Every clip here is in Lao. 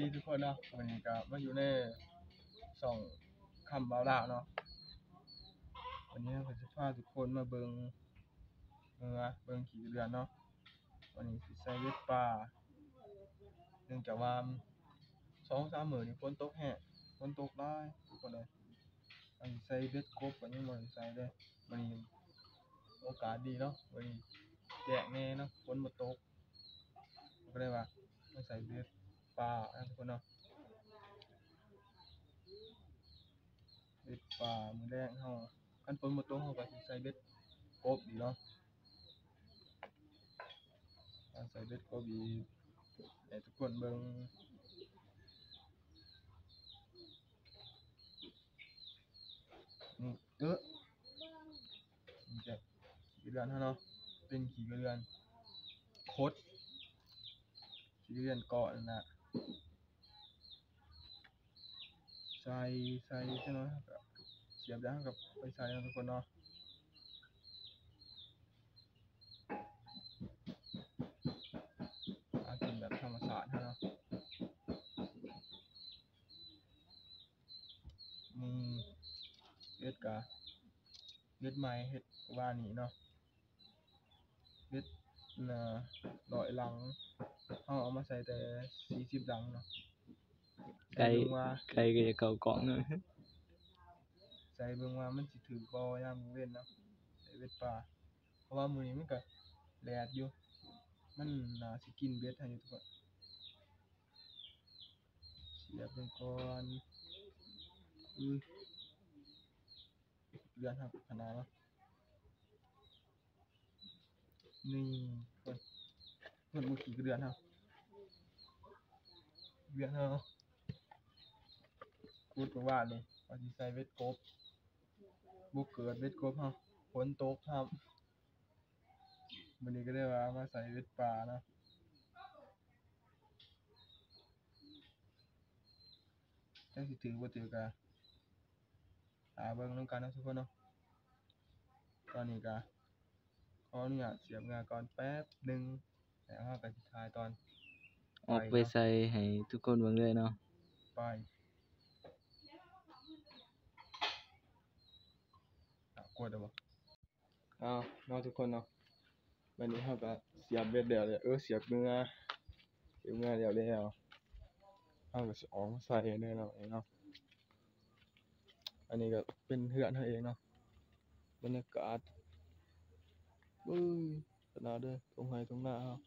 ດີທຸກຄົນເນາະ, ວັນນີ້ກໍມາຢູ່ໃນຊ່ອງຄຳເວົ້າລາວເນາະ. ວັນນີ້ເຮົາກໍຊິພາທຸກຄົນມາເບິ່ງເຮືອ ເບິ່ງຂີ້ເດືອນເນາະ. ວັນນີ້ຊິໃສ່ເບັດປາ ເນື່ອງຈາກວ່າສອງສາມມື້ນີ້ຝົນຕົກແຮງ ຝົນຕົກຫຼາຍທຸກຄົນເອີຍ. ອັນໃສ່ເບັດກົບກໍຍັງບໍ່ໄດ້ໃສ່ເດ້. ມື້ນີ້ໂອກາດດີເນາະ, ມື້ນີ້ແຈ້ງແດ່ເນາະ, ຝົນບໍ່ຕົກ ກໍເລີຍວ່າມາໃສ່ເບັດປານະທຸກຄົນເນາະ. ເບັດປາ ມື້ແລງເຮົາ ຄັນຝົນບໍ່ຕົກເຮົາກໍຊິໃສ່ເບັດກົບອີກເນາະ, ໃສ່ເບັດກົບອີກ ໃຫ້ທຸກຄົນເບິ່ງ. ນີ້ ເອີ ນີ້ຈະຂີ້ກະເດືອນເຮົາເນາະ, ເປັນຂີ້ກະເດືອນຄົດ ຂີ້ກະເດືອນເກາະນັ້ນນະ. ໃສ່ ໃສ່ຈັກໜ້ອຍ ເຮົາກໍສຽບແລ້ວ ເຮົາກໍໄປໃສ່ເນາະທຸກຄົນເນາະ. ຫາກິນແບບທຳມະຊາດເຮົາເນາະ. ນີ້ເຮັດກະ ເຮັດໃໝ່ ເຮັດວານນີ້ເນາະ, ເຮັດ ເອີ ຮ້ອຍຫຼັງ ເຮົາເອົາມາໃສ່ແຕ່ສີ່ສິບຫຼັງເນາະ. ໄກ່ ໃສ່ເບິ່ງວ່າ ໄກ່ກໍຈະເຂົ້າກ້ອງເນາະ, ໃສ່ເບິ່ງວ່າມັນຊິຖືກບໍ່ຍາມກາງເວັນເນາະ, ໃສ່ເບັດປາ ເພາະວ່າມື້ນີ້ມັນກໍແດດຢູ່ ມັນໜ້າຊິກິນເບັດເຮົາຢູ່ທຸກຄົນ. ສຽບເບິ່ງກ່ອນ ອື ເດືອນເຮົາຂະໜາດເນາະ. ນີ້ ເພິ່ນ ເພິ່ນບໍ່ຂີ້ກະເດືອນເຮົາ ເດືອນເຮົາ ຂຸດເມື່ອວານນີ້ ວ່າຊິໃສ່ເບັດກົບ ບໍ່ເກີດເບັດກົບເຮົາ ຝົນຕົກຊ້ຳ. ມື້ນີ້ກໍເລີຍວ່າມາໃສ່ເບັດປາເນາະ, ຈັກຊິຖືກບໍ່ຖືກກໍ ຖ້າເບິ່ງນຳກັນເນາະທຸກຄົນເນາະ. ຕອນນີ້ກໍຂໍອະນຸຍາດສຽບເຫຍື່ອກ່ອນແປັບໜຶ່ງ ແລ້ວເຮົາກໍຊິຖ່າຍຕອນອອກໄປໃສ່ໃຫ້ທຸກຄົນເບິ່ງເລີຍເນາະ. ໄປ ອາ ກົດໄດ້ບໍ່? ເອົາເນາະທຸກຄົນເນາະ, ບັດນີ້ເຮົາກໍສຽບເບັດແລ້ວ ເອີ ສຽບເຫຍື່ອ ສຽບເຫຍື່ອແລ້ວ ເຮົາກໍຊິອອກມາໃສ່ເດີເນາະ ເນາະ. ອັນນີ້ກໍເປັນເຮືອນເຮົາເອງເນາະ, ບັນຍາກາດ ເບິ່ງຂະໜາດເດີ ທົ່ງໄຮ່ທົ່ງນາເຮົາ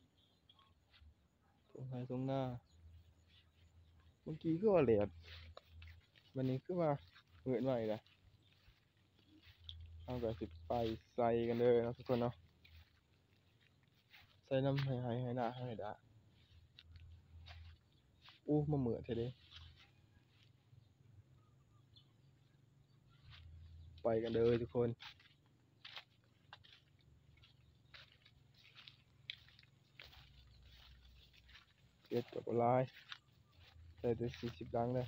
ທົ່ງໄຮ່ທົ່ງນາ. ເມື່ອກີ້ຄືວ່າແດດ ບັດນີ້ຄືວ່າມືດມາອີກແລ້ວ. ເຮົາກໍຊິໄປໃສ່ກັນເດີເນາະທຸກຄົນເນາະ, ໃສ່ນຳໄຮ່ ໄຮ່ນາເຮົານີ້ລະ. ໂອ້ ມາເໝືອດແທ້ເດ້. ໄປກັນເດີທຸກຄົນ. ເຮັດກໍບໍ່ຫຼາຍ ໃສ່ແຕ່ສີ່ສິບຫຼັງເດີ.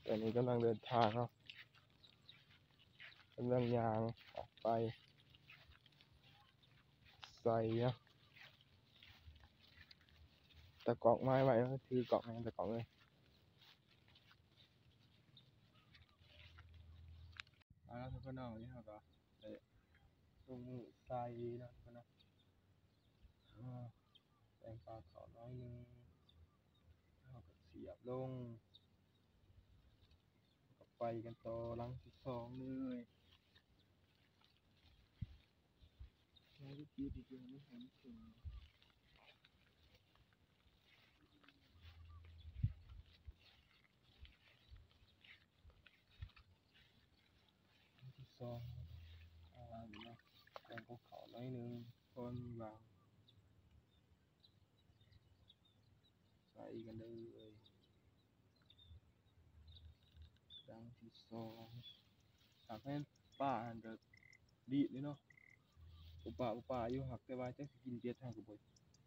ຕອນນີ້ກຳລັງເດີນທາງເນາະ, ກຳລັງຍ່າງອອກໄປໃສ່ເນາະ. ຕາກ້ອງມາໄວ້ ຖືກ້ອງແນ່ຕາກ້ອງເອີຍ. ເອົາລະທຸກຄົນເນາະ, ວັນນີ້ເຮົາກໍໄດ້ລົງມືໃສ່ເນາະທຸກຄົນເນາະ. ເອີ ແປງປາເຂົ້າໜ້ອຍໜຶ່ງ ເຮົາກໍສຽບລົງ ກໍໄປກັນຕໍ່ຫຼັງທີສອງເລີຍ. ອັນທີສອງ ອ່າ ແກງກັບເຂົ້າໜ້ອຍໜຶ່ງ ເພາະວ່າມັນຫວານ. ໃສ່ກັນເລີຍ ຫຼັງທີສອງ. ຫາກແມ່ນປາຫັ້ນກໍດີດເດ້ເນາະ, ບໍ່ປາ ບໍ່ປາຢູ່ ຫາກແຕ່ວ່າຈັກຊິກິນເບັດ ເຮົາກໍບໍ່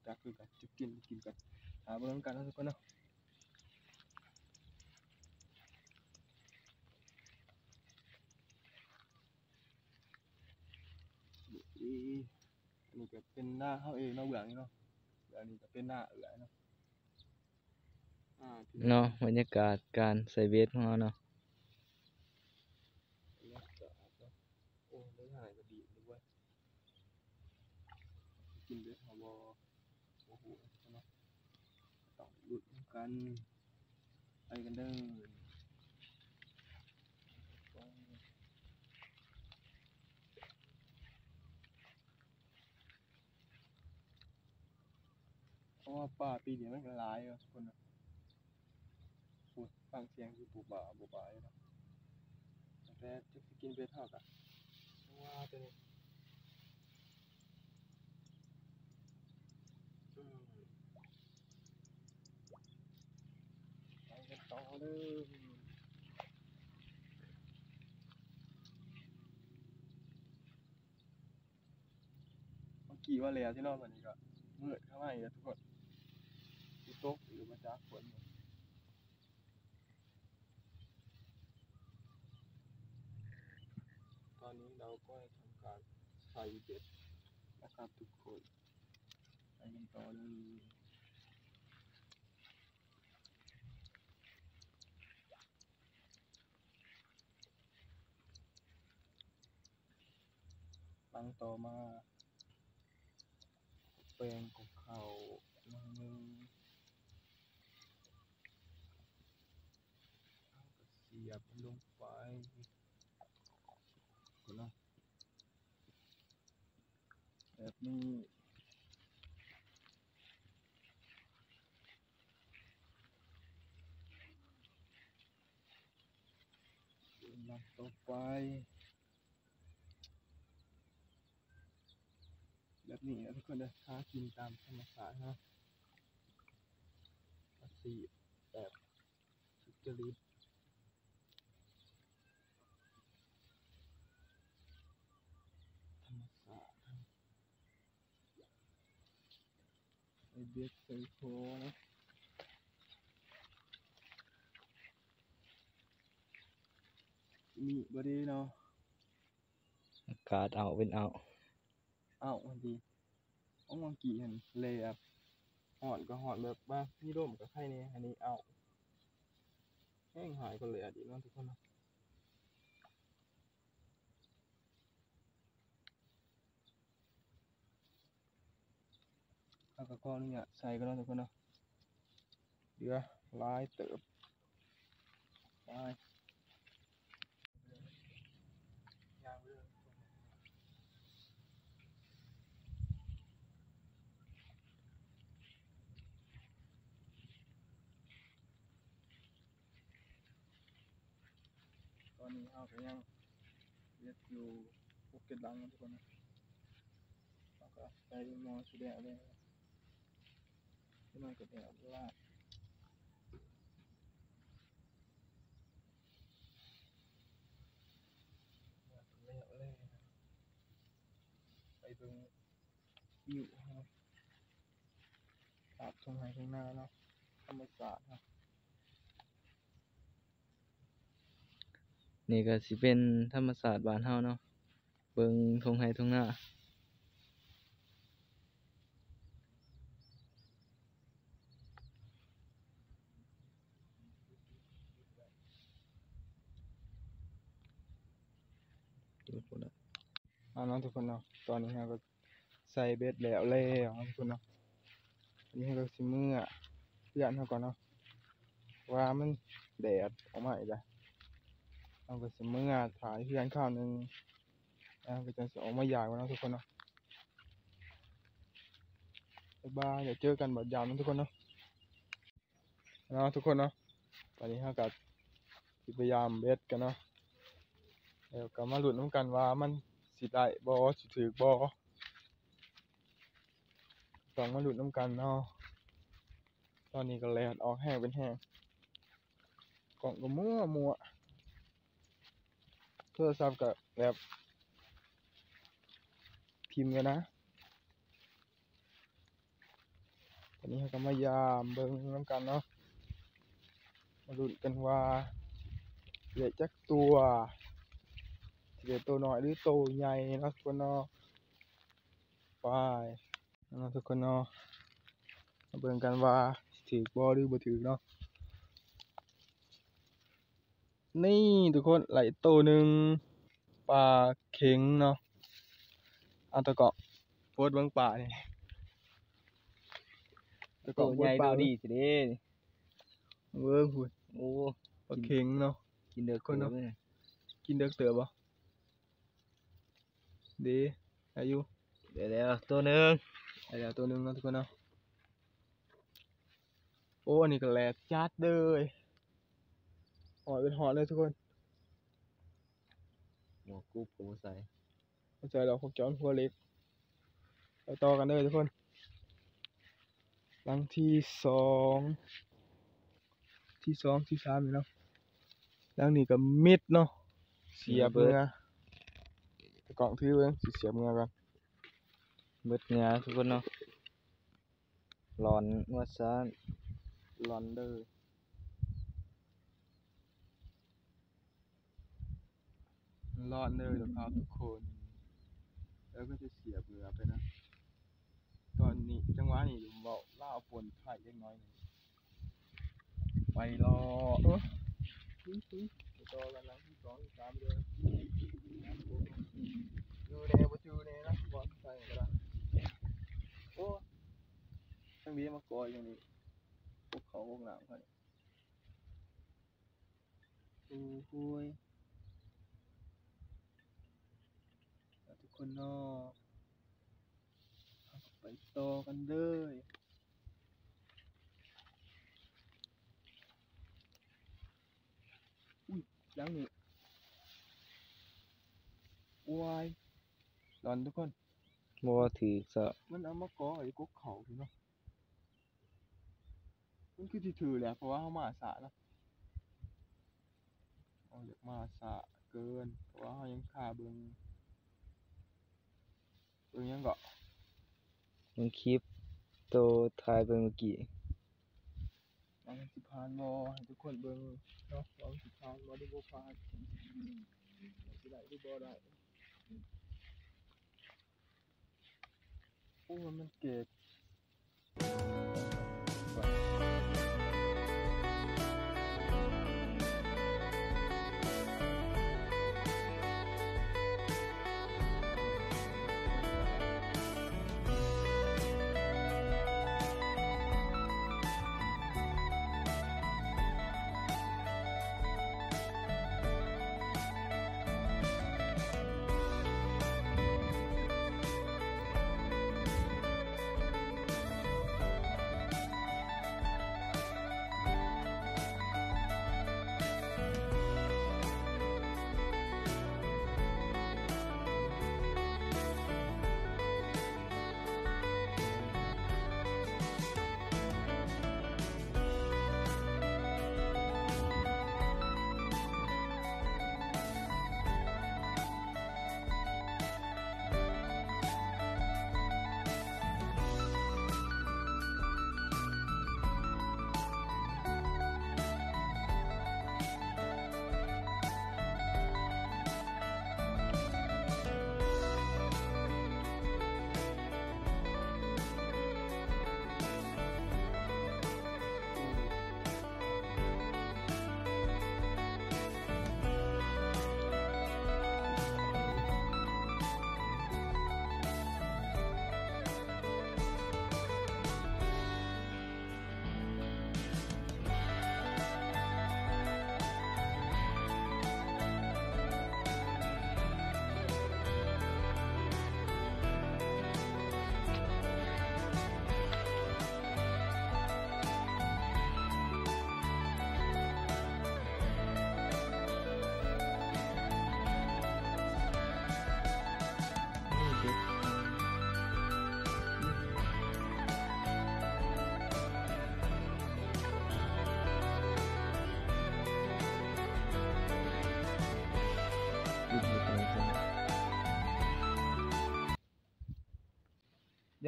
ຈັກຄືກັນ, ຈັກກິນບໍ່ກິນກັນ. ຖ້າເບິ່ງນຳກັນເນາະທຸກຄົນເນາະ. ນີ້ ອັນນີ້ ກໍເປັນນາເຮົາເອງເນາະ ເບື້ອງນີ້ເນາະ ເບື້ອງນີ້ກໍເປັນນາເອື້ອຍເນາະ ອ່າ ເນາະ ບັນຍາກາດການໃສ່ເບັດຂອງເຮົາເນາະ ບັນຍາກາດເນາະ ໂອ້ ໄດ້ຫາຍກໍດີເວີຍ ກິນເບັດເຮົາບໍ່ ບໍ່ຮູ້ເນາະ ຕ້ອງລຸ້ນນຳກັນ ໄປກັນເດີ. ເພາະວ່າປາປີນີ້ມັນກໍຫຼາຍເນາະທຸກຄົນເນາະ ໂອ້ຍ ຟັງສຽງຄືປູປາ ປູປາຢູ່ເນາະ ແຕ່ຈັກຊິກິນເບັດເຮົາກະ ວ່າແຕ່ນີ້ ອືມ ໄປກັນຕໍ່ເດີ. ເມື່ອກີ້ວ່າແລ້ວຊິເນາະ ບັດນີ້ກໍມືດເຂົ້າມາອີກແລ້ວທຸກຄົນ ຊິຕົກອີກບໍ່ຈັກຝົນ. ຕອນນີ້ເຮົາກໍໄດ້ທຳການໃສ່ເບັດນະຄັບທຸກຄົນ ໄປກັນຕໍ່ເລີຍ. ຫຼັງຕໍ່ມາ ແປ້ງຂອງເຂົ້າໜ້ອຍໜຶ່ງ ເຮົາກໍສຽບມັນລົງໄປພຸ້ນເນາະ ແບບນີ້ ເດີນຫຼັງຕໍ່ໄປ ແບບນີ້ເນາະທຸກຄົນເດີ ຫາກິນຕາມທຳມະຊາດເນາະ ອາຊີບແບບສຸດຈະລິດ ທຳມະຊາດ ໃສ່ເບັດໃສ່ຂອງເນາະ ມີບໍ່ເດເນາະ ອາກາດອ້າວເປັນອ້າວ ອ້າວ ມັນດີ ອອກມາກີ້ຫັ້ນແລບ ຮ້ອນກໍຮ້ອນແບບວ່າມີລົມກໍໄຄແດ່ ອັນນີ້ອ້າວ ແຮງຫາຍກວ່າແລດອີກເນາະທຸກຄົນເນາະ. ເຮົາກໍຂໍອະນຸຍາດໃສ່ກ່ອນເນາະທຸກຄົນເນາະ ເຫຼືອຫຼາຍເຕີບ ໄປ ຕອນນີ້ເຮົາກໍຍັງເຮັດຢູ່ຫົກເຈັດຫຼັງເນາະທຸກຄົນເນາະ ເຮົາກໍໃສ່ໝໍ້ຊິແລ້ວແລ້ວ ຈັກໜ້ອຍກໍແລ້ວລະ ແລ້ວແລ້ວ ໄປເບິ່ງວິວເຮົາ ພາບທົ່ງໄຮ່ທົ່ງນາເນາະ ທຳມະຊາດເນາະ. ນີ້ກໍຊິເປັນທຳມະຊາດບ້ານເຮົາເນາະ ເບິ່ງທົ່ງໄຮ່ທົ່ງນາ ເອົາເນາະທຸກຄົນເນາະ ຕອນນີ້ເຮົາກໍ ໃສ່ເບັດແລ້ວແລ້ວເນາະທຸກຄົນເນາະ ອັນນີ້ເຮົາກໍຊິເມືອເຮືອນເຮົາກ່ອນເນາະ ວ່າມັນແດດອອກມາອີກແລ້ວ ເຮົາກໍຊິເມືອຖ້າເຮືອນຄາວໜຶ່ງ ແລ້ວເຮົາກໍຈັ່ງຊິອອກມາຢາມກັນເນາະທຸກຄົນເນາະ ບາຍບາຍ ດຽວເຈີກັນບາດຢາມເນາະທຸກຄົນເນາະ. ເນາະທຸກຄົນເນາະ ຕອນນີ້ເຮົາກໍຊິໄປຢາມເບັດກັນເນາະ ແລ້ວກໍມາລຸ້ນນຳກັນວ່າມັນຊິໄດ້ບໍ່ ຊິຖືກບໍ່ ຕ້ອງມາລຸ້ນນຳກັນເນາະ. ຕອນນີ້ກໍແດດອອກແຮງເປັນແຮງ ກ້ອງກໍມົວໆ ໂທລະສັບກໍແບບຖິ້ມໄວ້ນະ. ຕອນນີ້ເຮົາກໍມາຢາມເບິ່ງນຳກັນເນາະ ມາລຸ້ນກັນວ່າຊິໄດ້ຈັກຕົວ ຊິໄດ້ໂຕນ້ອຍຫຼືໂຕໃຫຍ່ເນາະທຸກຄົນເນາະ. ປາຍເນາະທຸກຄົນເນາະ. ມາເບິ່ງກັນວ່າຖືກບໍ່ ຫຼື ບໍ່ຖືກເນາະ. ນີ້ທຸກຄົນ ໄດ້ໂຕໜຶ່ງ ປາເຂັງເນາະ. ເອົາຕາກ້ອງໂພສເບິ່ງປານີ້ ຕາກ້ອງໂພສປາ ໂຕໃຫຍ່ໂຕດີຊິເດ້. ເບິ່ງພຸ້ນ ໂອ້ ປາເຂັງເນາະ. ກິນເດິກເຕີບເນາະ ກິນເດິກເຕີບບໍ່? ເດ້ ໄດ້ຢູ່ ໄດ້ແລ້ວໂຕໜຶ່ງ ໄດ້ແລ້ວໂຕໜຶ່ງເນາະທຸກຄົນເນາະ. ໂອ້ ອັນນີ້ກໍແຫຼກຈັດເລີຍ ຮອດເປັນຮອດເລີຍທຸກຄົນ. ຫົວກຸບກໍບໍ່ໃສ່ ບໍ່ໃສ່ດອກ ພວກເຈົ້າຫົວເຫຼັກ. ໄປຕໍ່ກັນເດີທຸກຄົນ ຫຼັງທີສອງ ທີສອງ ທີສາມນີ້ເນາະ. ຫຼັງນີ້ກໍມິດເນາະ ສຽບເມືອ. ຕາກ້ອງຖືເບິ່ງ ຊິສຽບເມືອກ່ອນ. ເບິດເມືອທຸກຄົນເນາະ ຫຼອນວ່າຊັ້ນ ຫຼອນເດີ ຫຼອນເດີເດີຄັບທຸກຄົນ. ແລ້ວກໍຈະສຽບເມືອໄປນະ. ຕອນນີ້ ຈັງຫວະນີ້ເວົ້າລາວປົນໄທເລັກນ້ອຍໜຶ່ງ ໄປລໍ ເອີ ໄປຕໍ່ກັນຫຼັງທີສອງ ທີສາມເດີ. ຢູ່ແດ່ບໍ່ຢູ່ແດ່ນະ ບ່ອນໃສ່ກໍໄດ້. ໂອ້ ທັງເບມາກໍຢູ່ນີ້ ພວກເຂົາພວກນ້ຳຂ້ອຍ. ໂອ້ໂຫຍ ທຸກຄົນເນາະ ເຮົາກໍໄປຕໍ່ກັນເລີຍ. ອຸ້ຍ ຫຼັງນີ້ ໂອ້ຍ ຫຼອນທຸກຄົນ ບໍ່ຖືກຊະ. ມັນເອົາມາກໍຢູ່ກົກເຂົ້າພຸ້ນເນາະ. ມັນຄືຊິຖືກແຫຼະ ເພາະວ່າເຮົາມາຊ້າເນາະ ເຮົາຢາກມາຊ້າເກີນ ເພາະວ່າເຮົາຍັງຄາເບິ່ງ ເບິ່ງຫຍັງເກາະ ເບິ່ງຄລິບໂຕຖ່າຍໄປເມື່ອກີ້ ວ່າມັນຊິຜ່ານບໍ່ ໃຫ້ທຸກຄົນເບິ່ງເນາະ ວ່າມັນຊິຜ່ານບໍ່ ຫຼື ບໍ່ຜ່ານ ຊິໄດ້ ຫຼື ບໍ່ໄດ້. ໂອ້ ມັນເກັບ.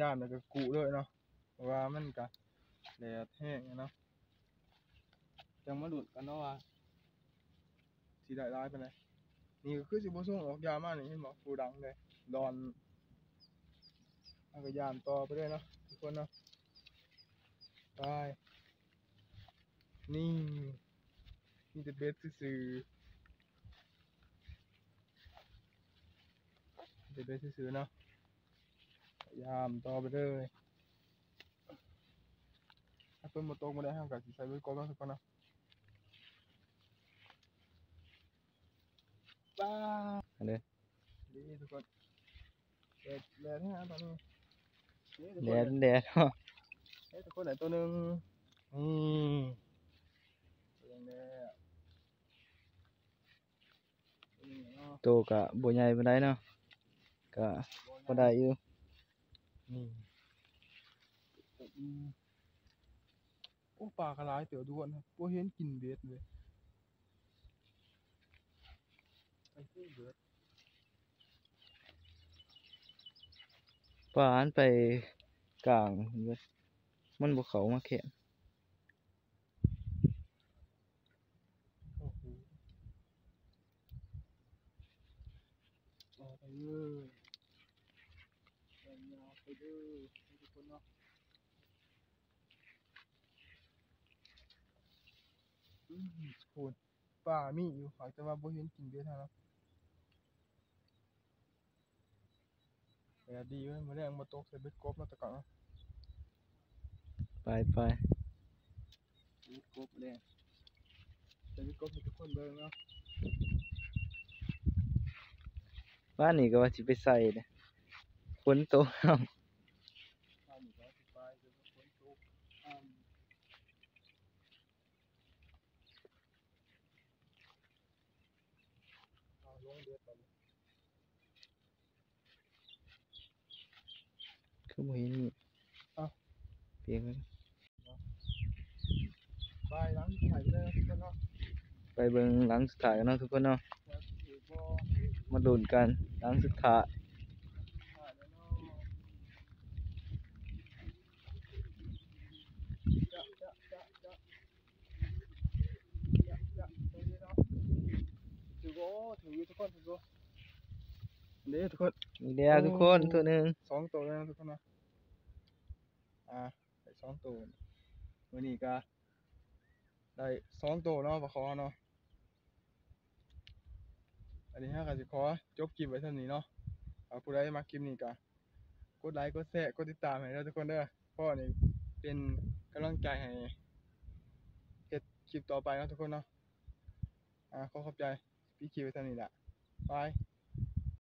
ຢ້ານແລ້ວກໍກຸເລີຍເນາະ ເພາະວ່າມັນກະແດດແຮງເນາະ. ຈັ່ງມາລຸ້ນກັນເນາະວ່າຊິໄດ້ຫຼາຍປານໃດ. ນີ້ກໍຄືຊິບໍ່ສົ່ງອອກຢາມານີ້ ເຫັນບໍ່ ຜູ້ດັງເດ້ ດອນ ເຮົາກໍຢາມຕໍ່ໄປເລີຍເນາະທຸກຄົນເນາະ. ໄປ ນີ້ ມີແຕ່ເບັດຊື່ໆ ມີແຕ່ເບັດຊື່ໆເນາະ. ຢາມຕໍ່ໄປເລີຍ. ຖ້າຝົນບໍ່ຕົກມື້ໃດ ເຮົາກໍຊິໃສ່ເບັດກົບເນາະທຸກຄົນເນາະ. ປາ ອັນເດ້ ນີ້ທຸກຄົນ ແດດ ແດດແຮງຕອນນີ້ ນີ້ທຸກຄົນ ແດດ ແດດເນາະ. ເອີ ທຸກຄົນ ໄດ້ໂຕໜຶ່ງ ນີ້ ໂຕໜຶ່ງແລ້ວ. ໂຕກະບໍ່ໃຫຍ່ປານໃດເນາະ ກະພໍໄດ້ຢູ່. ນີ້ ອືມ ໂອ້ ປາກະຫຼາຍເຕີບທຸກຄົນ ບໍ່ເຫັນກິນເບັດເລີຍ. ໄປຊື້ເບັດ ປາມັນໄປກາງເບິດ ມັນບໍ່ເຂົ້າມາແຄມ. ໂອ້ໂຫ ອອກໄປເລີຍ ຍາວໄປເດີ ທຸກຄົນເນາະ. ອືມ ພຸ້ນ ປາມີຢູ່ ຫາກແຕ່ວ່າບໍ່ເຫັນກິນເບັດຫັ້ນນະ. ແດດດີເວີຍ ມື້ແລງບໍ່ຕົກ ໃສ່ເບັດກົບເນາະ ຕາກອງເນາະ. ໄປໆ ເບັດກົບແລ້ວ ໃສ່ເບັດກົບໃຫ້ທຸກຄົນເບິ່ງເນາະ. ວານນີ້ກໍວ່າຊິໄປໃສ່ເດ້ ຝົນຕົກ ວານນີ້ກໍວ່າຊິໄປ ແຕ່ວ່າຝົນຕົກ ອ້ຳ ເອົາລົງເບັດບາດນີ້ ຄືບໍ່ເຫັນນີ້ ເອົ້າ ປ່ຽນ ໄປຫຼັງສຸດທ້າຍເລີຍເນາະ ໄປເບິ່ງຫຼັງສຸດທ້າຍກັນເນາະທຸກຄົນເນາະ ວ່າຊິຖືກບໍ່ ມາລຸ້ນກັນຫຼັງສຸດທ້າຍ ຈະ ຈະ ຈະ ຈະ ຈະ ຖືກບໍ່ ຖືກຢູ່ທຸກຄົນ ຖືກບໍ່ ເດ້ທຸກຄົນ ນີ້ແລ້ວທຸກຄົນ ໂອ້ ໂຕໜຶ່ງ ສອງໂຕແລ້ວທຸກຄົນເນາະ ອ່າ ໄດ້ສອງໂຕ ມື້ນີ້ກະໄດ້ສອງໂຕເນາະ ປາຄໍເນາະ. ອັນນີ້ເຮົາກໍຊິຂໍຈົບຄລິບໄວ້ສ່ຳນີ້ເນາະ ຖ້າຜູ້ໃດມັກຄລິບນີ້ກໍກົດໄລ ກົດແຊ ກົດຕິດຕາມໃຫ້ເດີທຸກຄົນເດີ ເພາະນີ້ເປັນກຳລັງໃຈໃຫ້ເຮັດຄລິບຕໍ່ໄປເນາະທຸກຄົນເນາະ. ອ່າ ຂໍຂອບໃຈ ປິດຄລິບໄວ້ສ່ຳນີ້ລະ ບາຍ.